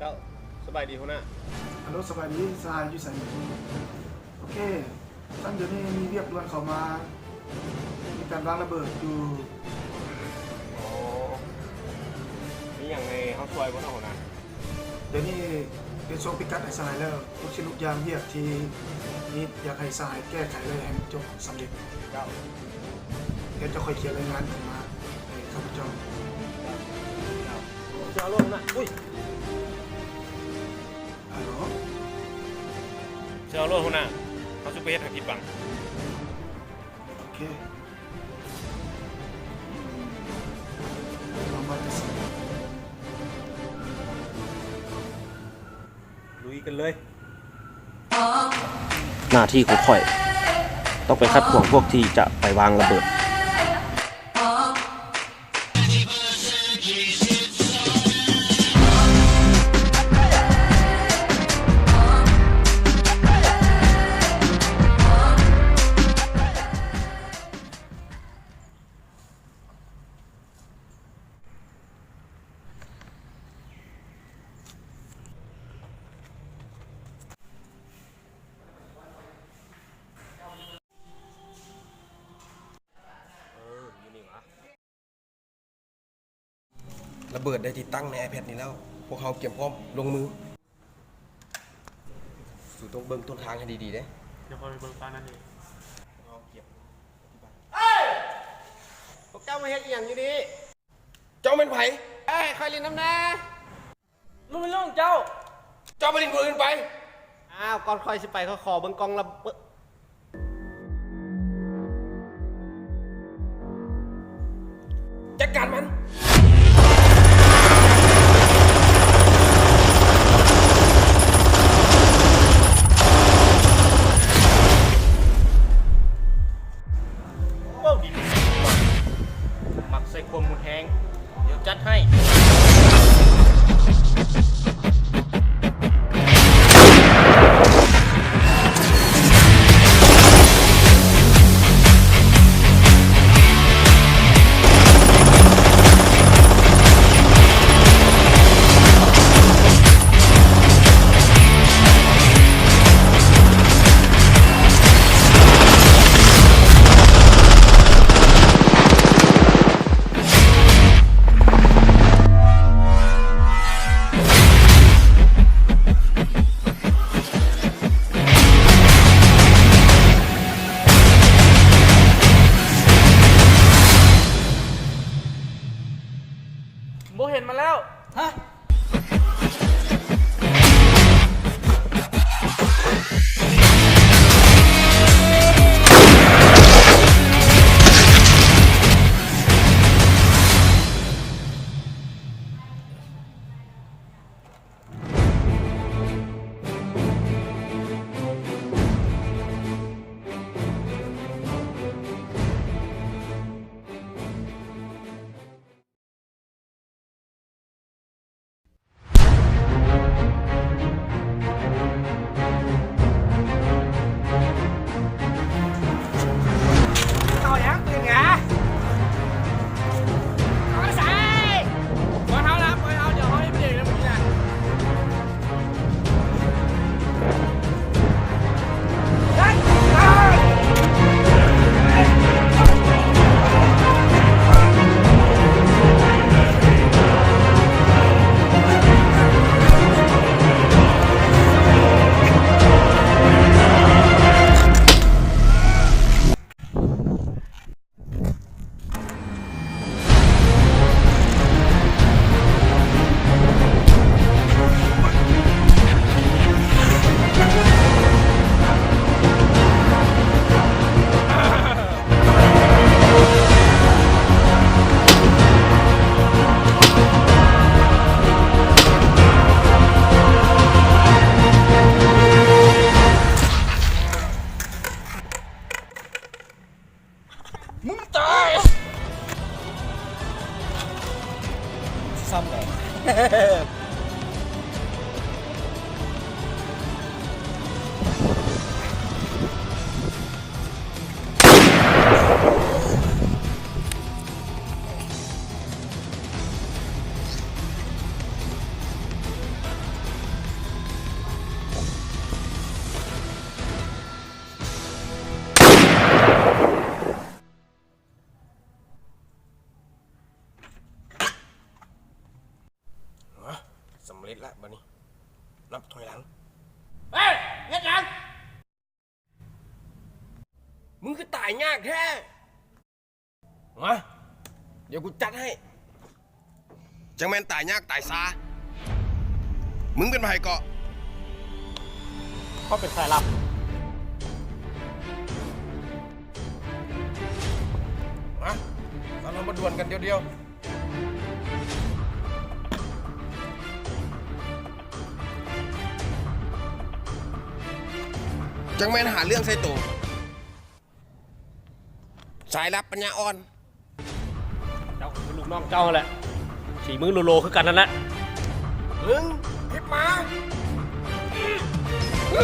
ເຈົ້າ ສະບາຍດີຫົວໜ້າ. ຮັລໂຫຼ ສະບາຍດີ ສະຫາຍຢູ່ໃສ? ໂອເຄ ຊັ້ນດຽວນີ້ມີວຽກດ່ວນເຂົ້າມາ ມີການວາງລະເບີດຢູ່. ອໍ ມີຫຍັງໃຫ້ເຮົາຊ່ວຍບໍ່ເນາະຫົວໜ້າ? ດຽວນີ້ເປັນຊ່ວງປິດກັດໃຫ້ສະຫາຍແລ້ວ ທຸກສິ່ງທຸກຢ່າງວຽກທີ່ມີຢາກໃຫ້ສະຫາຍແກ້ໄຂແລ້ວໃຫ້ມັນຈົບສຳເລັດ. ເຈົ້າ ແລ້ວຈະຄ່ອຍຂຽນລາຍງານຂຶ້ນມາໃຫ້ຂ້າພະເຈົ້າ. ເຈົ້າ ເຈົ້າ ເຈົ້າໂລດນະ. ອຸ້ຍ ຮັລໂຫຼ ເຈົ້າໂລດຫົວໜ້າ ເຮົາຊິບໍ່ເຮັດໃຫ້ຜິດຫວັງ. ໂອເຄ ເຮົາມາແຕ່ຊັ້ນ ລຸຍກັນເລີຍ. ໜ້າທີ່ຂອງຂ້ອຍຕ້ອງໄປຂັດຂວາງພວກທີ່ຈະໄປວາງລະເບີດ. ລະເບີດໄດ້ຕິດຕັ້ງໃນໄອແພດນີ້ແລ້ວ. ພວກເຮົາກຽມພ້ອມລົງມື. ສູຕ້ອງເບິ່ງຕົ້ນທາງໃຫ້ດີໆເດ້. ດຽວຂ້ອຍໄປເບິ່ງປານນັ້ນເອງ. ເຮົາກຽມປະຕິບັດ. ເອີຍ! ພວກເຈົ້າມາເຮັດອີ່ຫຍັງຢູ່ນີ້? ເຈົ້າແມ່ນໃຜ? ເອີຍ ໃຫ້ຂ້ອຍຫຼິ້ນນຳແດ່. ລຸງ ລຸງ ເຈົ້າ ເຈົ້າໄປຫຼິ້ນຜູ້ອື່ນໄປ. ອ້າວ ກ່ອນຂ້ອຍຊິໄປ ຂ້ອຍຂໍເບິ່ງກ່ອງລະເບີດ. ຈັດການມັນ. ເວົ້າດີໆ ມັກໃສ່ຄວາມຮຸນແຮງ. ດຽວຈັດໃຫ້. ເຮັດລະບາດນີ້ ນັບຖອຍຫຼັງ. ເຮີ້ຍ ເຮັດຫຍັງ? ມຶງຄືຕາຍຍາກແທ້? ມາ ດຽວກູຈັດໃຫ້. ຈັ່ງແມ່ນຕາຍຍາກຕາຍຊາ. ມຶງເປັນໃຜເກາະ? ຂ້ອຍເປັນສາຍລັບ. ມາ ຊັ້ນເຮົາມາດວນກັນດຽວໆ. ຈັ່ງແມ່ນຫາເລື່ອງໃສ່ໂຕ. ສາຍລັບປັນຍາອ່ອນ. ເຈົ້າຄືລູກນ້ອງເຈົ້າຫັ້ນແຫຼະ ສີມືໂລໂລຄືກັນຫັ້ນແຫຼະ. ມຶງທິບມາ. ເ